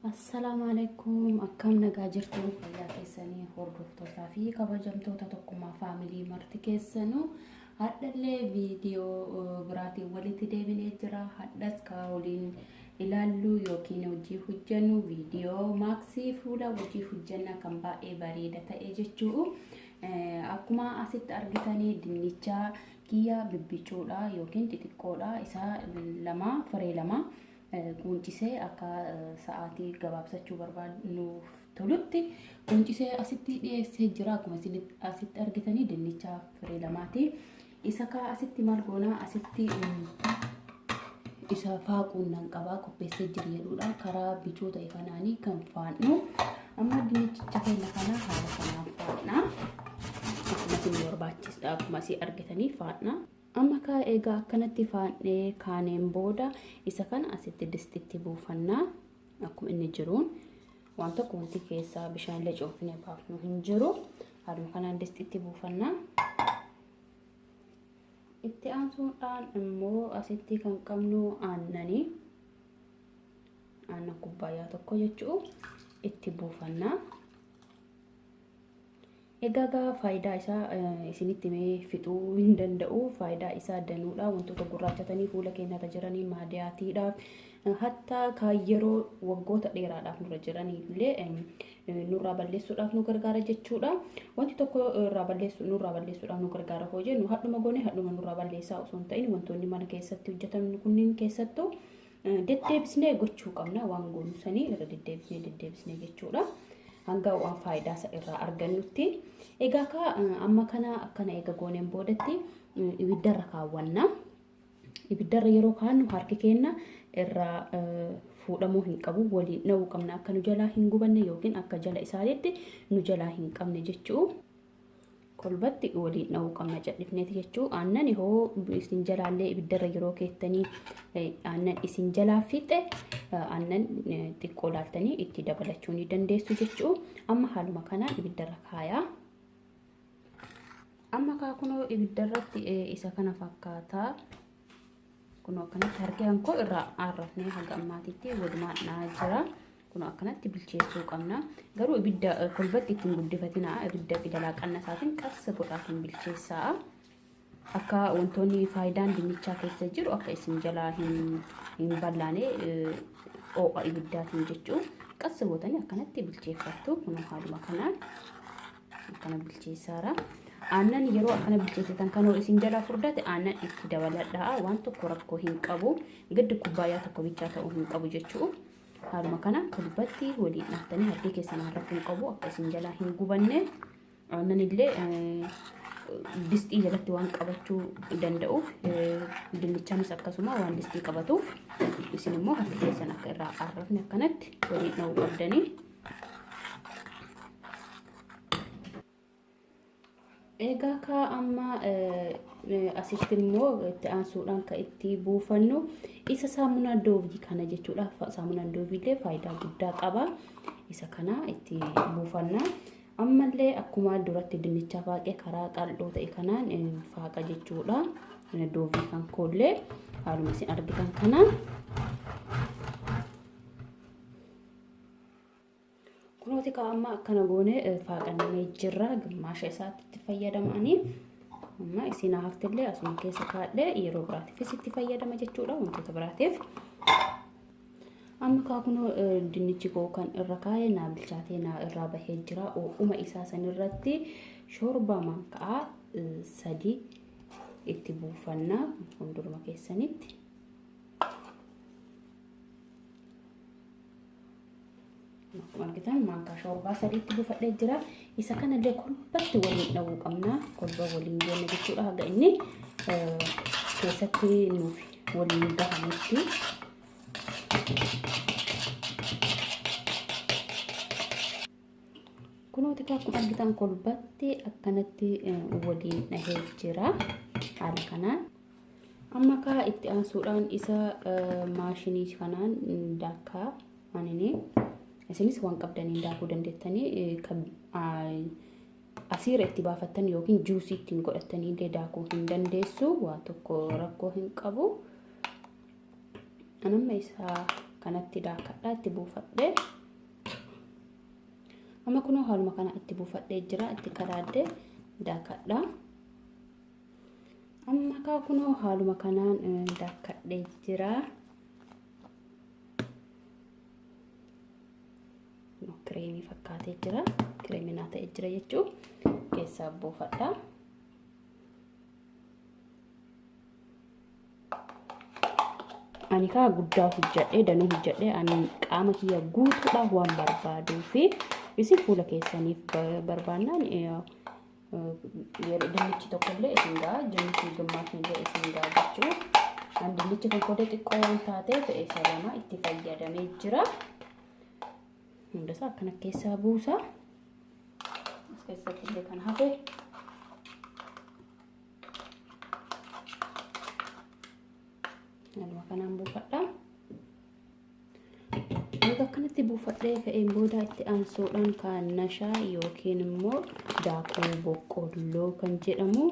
Assalaamu alaikum, akkam nagaa jirtu? Fayyaa keessanii? Hordoftootaa fi kabajamtoota Tokkummaa Faamilii marti keessanuu, hadhallee viidiyoo biraatiin walitti deebinee jira. Hadhas ka waliin ilaallu yookiin hojii hojjennu viidiyoo maaksii fuula hojii hojjenna kan baay'ee bareeda ta'e jechuu. Akkuma asitti argitanii dinnicha kiyya bibbicuudha yookiin xixiqqoodha, isa lama firee lama quuncisee akka sa'aatii gabaabsachuu barbaadnuuf tolutti quuncisee asitti dhiyeessee jira. Akkuma isin asitti argitanii dinnicha firee lamaati. Isa kaa asitti maal goonaa? Asitti isa faaquun nan qabaa qopheessee jira jedhudha. Karaa bicuu ta'e kanaanii kan faannu. Amma dinnichicha keenya kana haala kanaan faanna. Akkuma isin barbaachisa, akkuma isin argitanii faanna. Amma kaa egaa akkanatti faannee kaaneen booda isa kana asitti distitti buufannaa. Akkuma inni jiruun waan tokko wanti keessaa bishaan illee cuunfinee baafnu hin jiru. Haaluma kanaan distitti buufannaa. Itti aansuudhaan immoo asitti kan qabnu aannanii, aannan kubbaayyaa tokko jechuu itti buufannaa. Egaa gaa faayidaa isaa isinitti himee fixuu hin danda'u. Faayidaa isaa danuudha. Wantoota gurraachatanii fuula keenyarra jiranii, maadiyaatiidhaaf, hatta kan yeroo waggoota dheeraadhaaf nurra jiranii illee nurraa balleessuudhaaf nu gargaara jechuudha. Wanti tokko irraa balleessu nurraa balleessuudhaaf nu gargaara hoo jennu, hadhuma goone hadhuma nurraa balleessaa osoo hin ta'in, wantoonni mana keessatti hojjetaman kunniin keessattuu deddeebisnee gochuu qabna. Waan goonu sanii irra deddeebisnee deddeebisnee jechuudha. Hanga waan faayidaa isa irraa argannutti. Egaa kaa amma kana akkana eega gooneen boodatti ibiddarra kaawwanna. Ibiddarra yeroo kaannu harki keenya irraa fuudhamuu hin qabu. Waliin dha'uu qabna, akka nu jalaa hin gubanne yookiin akka jala isaaniitti nu jalaa hin qabne jechuu. Kolbatti waliin dha'uu qabna cadhifneeti jechuu. Aannan hoo isin jalaallee ibiddarra yeroo keettanii aannan isin jalaa fixe, aannan xiqqoo laaltanii itti dabalachuu ni dandeessu jechuu. Amma haaluma kanaan ibiddarra kaayaa. Amma kaa kunoo ibiddarratti isa kana fakkaataa. Kunoo akkanatti harki hankoo irraa aarrafnee haga ammaatitti walumaan dha'aa jira. Kunoo akkanatti bilcheessuu qabna. Garuu ibidda kolbatti ittiin guddifatinaa, ibidda jalaa qannasaatiin qassa godhaatiin bilcheessaa. Akka wantoonni faayidaan dinnichaa keessa jiru akka isin jalaa hin ballaane oo'a ibiddaatiin jechuu. Qassa gootanii akkanatti bilcheeffattu. Kunoo haaluma kanaan akkana bilcheessaara. Aannan yeroo akkana bilcheessitan kan isin jalaa furdate aannan itti dabaladhaa. Waan tokko rakkoo hin qabu. Giddi kubbaayyaa tokko bichaa ta'uu hin qabu jechuu. Haaluma kana kolbatti waliin dhaaftanii harki keessan harrafuu hin qabu, akka isin jalaa hin gubanne. Aannan illee distii jalatti waan qabachuu danda'uuf, dinnichaanis akkasuma waan distii qabatuuf, isin immoo harki keessan akka irraa arrafne akkanatti waliin dha'uu qabdanii. Egaa kaa amma asitti immoo itti aansuudhaan kan itti buufannu isa saamunaa Doovii kana jechuudha. Saamunaan Doovii illee faayidaa guddaa qaba. Isa kana itti buufanna. Ammallee akkuma duratti dinnicha faaqee karaa qal'oo ta'e kanaan faaqa jechuudha. Doovii kan koollee haaluma isin argitan kanaan. Kunooti kaa amma akkana goone faaqannee jirra. Gimmaasha isaatti itti fayyadamanii. Amma isin haftillee asuma keessa kaadhee yeroo biraatiifis itti fayyadama jechuudha, wantoota biraatiif. Amma kaa kunoo dinnichi koo kan irra kaa'ee naa bilchaatee naa irraa bahee jira. Ho'uma isaa sanirratti shoorbaa maankaa 3 itti buufanna fuulduruma keessanitti. Akkuma argitan maankaa shoorbaa 3tti buufadhee jira. Isa kanallee kolbatti waliin dha'uu qabna. Kolba waliin goone jechuudha, haga inni keessatti nuuf waliin gahamutti. Kunooti akkuma argitan kolbatti akkanatti waliin dhahee jira. Haala kanaan. Amma kaa itti aansuudhaan isa maashinii kanaan daakkaa anini. Isinis waan qabdaniin daakuu dandeettanii, kan asiira itti baafattan yookiin juusii ittiin godhattanii illee daakuu hin dandeessu. Waan tokko rakkoo hin qabu. Anamma isa Kanatti daakadhaa itti buufadhee. Amma kunoo haaluma kana itti buufadhee jira. Itti qadaadee daakadhaa. Amma kaa kunoo haaluma kanaan daakadhee jira. Kireemii fakkaatee jira. Kireemii naa ta'ee jira jechuun keessaa buufadha. Ani kaa guddaa hojjedhee danuu hojjedhee ani qaama kiyya guutuudhaaf waan barbaaduu fi isin fuula keessaniif barbaannaan yeroo dinnichi tokkollee isin ga'a, dinnichi gimmaasni illee isin ga'a jechuudha. Ani dinnichi kan kodee xiqqoo waan taateef isa lama itti fayyadamee jira. Hundasaa akkana keessaa buusa. As keessatti illee kan hafe. Haaluma kanaan buufadha. Egaa akkanatti buufadhee ka'een booda itti aansuudhaan kan nashaa yookiin immoo daakuu boqqolloo kan jedhamu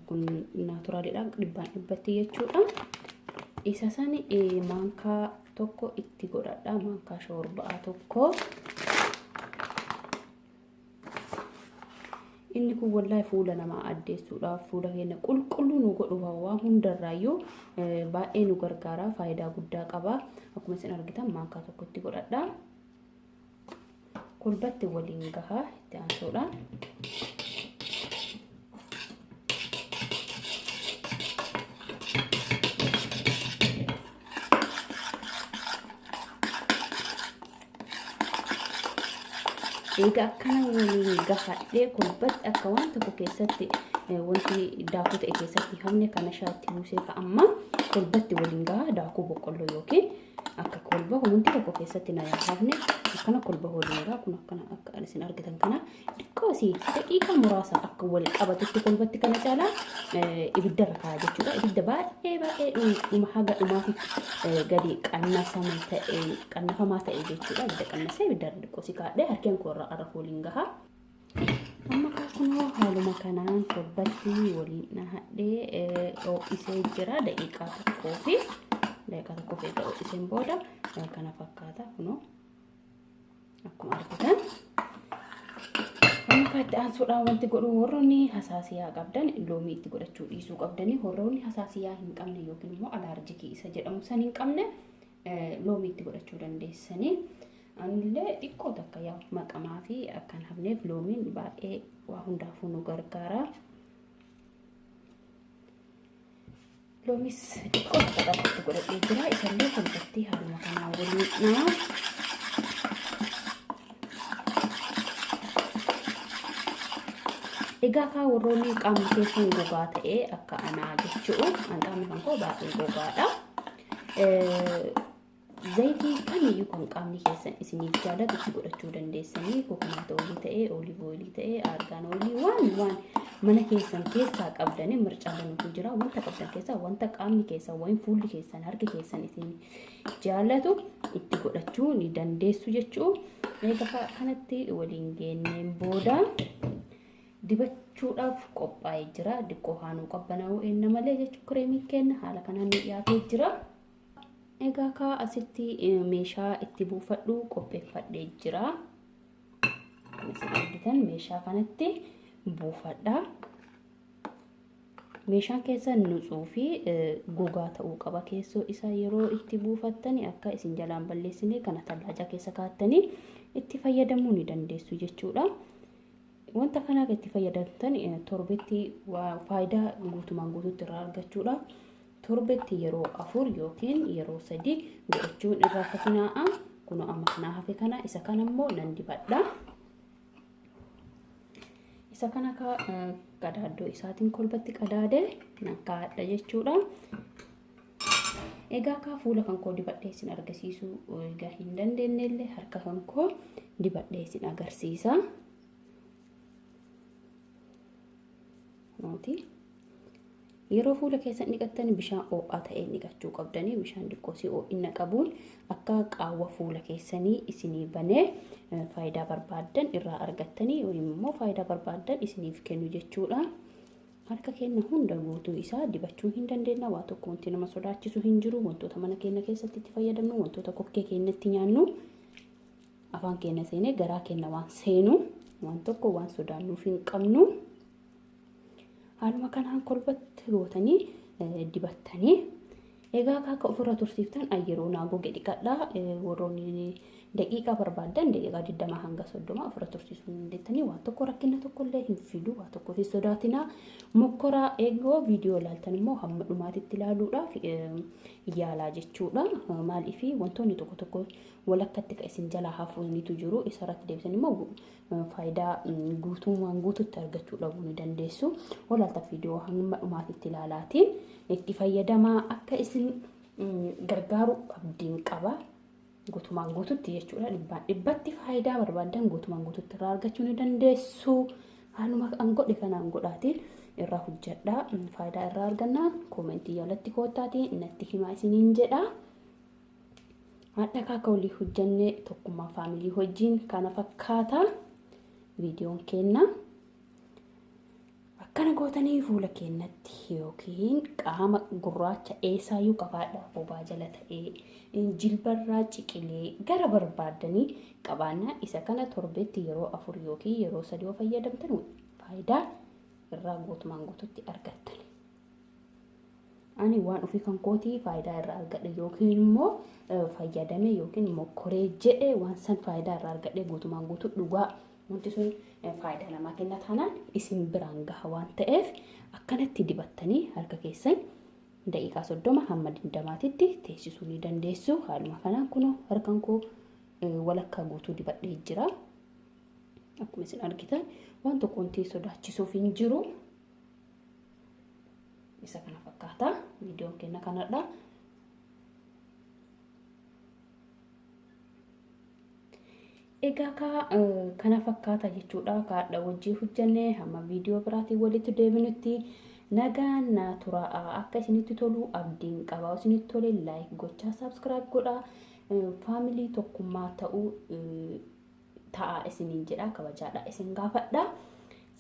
kun naaturaaliidha 100% jechuudha. Isa sani maankaa tokko itti godhadha, maankaa shoorba'aa tokko. Inni kun wallaahi fuula namaa addeessuudhaaf, fuula keenya qulqulluu nu godhuuf waan hundarraayyuu baay'ee nu gargaara, faayidaa guddaa qaba. Akkuma isin argitan maankaa tokko itti godhadha. Kolbatti waliin gahaa itti aansuudhaan. Egaa akkana waliin gahadhee kolbatti akka waan tokko keessatti wanti daakuu ta'e keessatti hafne kana shaatti buusee ka'amma kolbatti waliin gahaa daakuu boqqolloo yookiin akka kolba wanti tokko keessatti na hafne akkana kolba waliin gahaa kun akkana akka isin argitan kana xiqqoo isii daqiiqaa muraasa akka wal qabatutti kolbatti kana caalaa ibiddarra kaa'a jechuudha. Ibidda baay'ee baay'ee dhuma haga dhumaatitti gadi qannafamaa ta'e qannafamaa ta'e jechuudha. Ibidda qannasee ibiddarra xiqqoo si kaa'adhee harkeen koo irraa arrafu waliin gaha. Amma kunoo haaluma kanaan kolbatti waliin dhahadhee ho'isee jira daqiiqaa tokkoo fi daqiiqaa tokkoof eega ho'iseen booda kana fakkaata kunoo. Akkuma argitan amma itti aansuudhaan wanti godhu warroonni hasaasiyaa qabdan loomii itti godhachuu dhiisuu qabdanii, warroonni hasaasiyaa hin qabne yookiin immoo alaarjikii isa jedhamu san hin qabne loomii itti godhachuu dandeessanii. Anillee xiqqoo takka yaa maqamaa fi akka hin hafneef loomiin baay'ee waa hundaafuu nu gargaara. Loomis xiqqoo takka itti godhadhee jira. Isallee kolbatti haaluma kanaa waliin dha'a. Egaa kaa warroonni qaamni keessan gogaa ta'e akka anaa jechuun qaamni kan koo baay'ee gogaadha. Zayitii kamiyyuu kan qaamni keessan isiniif jaalatu itti godhachuu dandeessanii, kokonaat oilii ta'ee, oliiv oilii ta'ee, argaan oilii waan waan mana keessan keessaa qabdanii mircaa danuutu jira. Wanta qabdan keessaa wanta qaamni keessan wayin fuulli keessan harki keessan isin jaalatu itti godhachuu ni dandeessu jechuu. Egaa kanatti waliin geenneen booda dibachuudhaaf qophaa'ee jira. Diqqoo haanuu qabbanaa'uu eenna malee jechuu kireemiin kenna haala kanaan nu dhiyaatee jira. Egaa kaa asitti meeshaa itti buufadhu qopheeffadhee jira. Akkuma isin argitan meeshaa kanatti buufadha. Meeshaan keessan nutsuu fi gogaa ta'uu qaba. Keessoo isaa yeroo itti buufattani akka isin jalaan balleessine kana tallaajaa keessa kaa'attanii itti fayyadamuu ni dandeessu jechuudha. Wanta kanaaf itti fayyadamtan torbetti faayidaa guutumaan guutuutti irraa argachuudha. Torbetti yeroo 4 yookiin yeroo 3 godhachuun irraa fatinaa'a. Kun amma kanaa hafe kana isa kana immoo nan dibadha. Isa kana qadaaddoo isaatiin kolbatti qadaadee nan kaa'adha jechuudha. Egaa kaa fuula kan koo dibadhee isin agarsiisuu egaa hin dandeenye illee harka kan koo dibadhee isin agarsiisa. Nooti. Yeroo fuula keessan dhiqattan bishaan ho'aa ta'een dhiqachuu qabdanii, bishaan xiqqoo si ho'ina qabuun akka qaawwa fuula keessanii isinii banee faayidaa barbaaddan irraa argattanii yookiin immoo faayidaa barbaaddan isiniif kennu jechuudha. Harka keenya hunda guutuu isaa dibachuu hin dandeenya. Waa tokko wanti nama sodaachisu hin jiru. Wantoota mana keenya keessatti itti fayyadamnu, wantoota kokkee keenyatti nyaannu, afaan keenya seenee garaa keenya waan seenu waan tokko waan sodaannuuf hin qabnu. Haaluma kanaan kolbatti gootanii dibattanii egaa akka ofirra tursiiftan yeroo naa goge dhiqadhaa. Warroonni daqiiqaa barbaaddan daqiiqaa 20 hanga 30 ofirra tursiisuu ni dandeettanii. Waan tokko rakkina tokkollee hin fidu, waa tokko hin sodaatinaa. Mokkoraa eegoo viidiyoo ilaaltan immoo hamma dhumaatitti ilaaluudhaaf yaalaa jechuudha. Maaliif wantoonni tokko tokko walakkatti kan isin jalaa hafuunitu jiru, isarratti deebisan immoo faayidaa guutummaan guututti argachuu dhabuu ni dandeessu. Walaalta viidiyoo hamma dhumaatitti ilaalaatiin itti fayyadamaa, akka isin gargaaru abdiin qaba. Guutumaan guututti jechuudha, dhibbaan dhibbatti faayidaa barbaaddan guutumaan guututti irraa argachuu ni dandeessu. Haaluma an godhe kanaan godhaatiin irraa hojjedhaa, faayidaa irraa argannaa koomentii jalatti koottaatiin natti himaa isiniin jedha. Hadha kaaka walii hojjenne Tokkummaa Faamilii wajjin kana fakkaata viidiyoon kenna. Akkana gootanii fuula keenyatti yookiin qaama gurraacha eessaayyuu qabaadha, bobaa jala ta'ee, jilbarraa, ciqilee, gara barbaaddanii qabaannaa, isa kana torbeetti yeroo 4 yookiin yeroo 3 yoo fayyadamtan faayidaa irraa guutumaan guututti argattan. Ani waan ofii kan kootii faayidaa irraa argadhe yookiin immoo fayyadame yookiin mokkoree jedhe, waan san faayidaa irraa argadhe guutumaan guutuu dhugaa wanti sun faayidaa namaa kenna taanaan isin biraan gaha waan ta'eef, akkanatti dibattanii harka keessan daqiiqaa 30 hamma 20tti teessisuu ni dandeessu. Haaluma kanaan kunoo harkan koo walakkaa guutuu dibadhee jira. Akkuma isin argitan waan tokko wanti sodaachisuuf hin jiru. Isa kana fakkaata viidiyoon keenya kanadha. Egaa kaa kana fakkaata jechuudha. Kaadha wajjii hojjenne, hamma viidiyoo biraatiin walitti deebinutti nagaan naa tura. Akka isinitti tolu abdiin qaba. Isinitti tole like gochaa, subscribe godhaa. Faamilii Tokkummaa ta'uu ta'a isiniin jedha, kabajaadha isin gaafadha.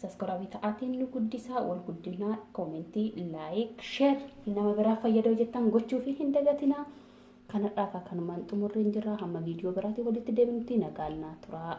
Subscribe ta'aatiin nu guddisaa, wal guddinaa. Koomentii, like, share nama biraa fayyadoo jettan gochuu fi hin dagatinaa. Kanadhaa kanumaan xumurreen jira, hamma viidiyoo biraatiin walitti deebinutti nagaan naa turaa.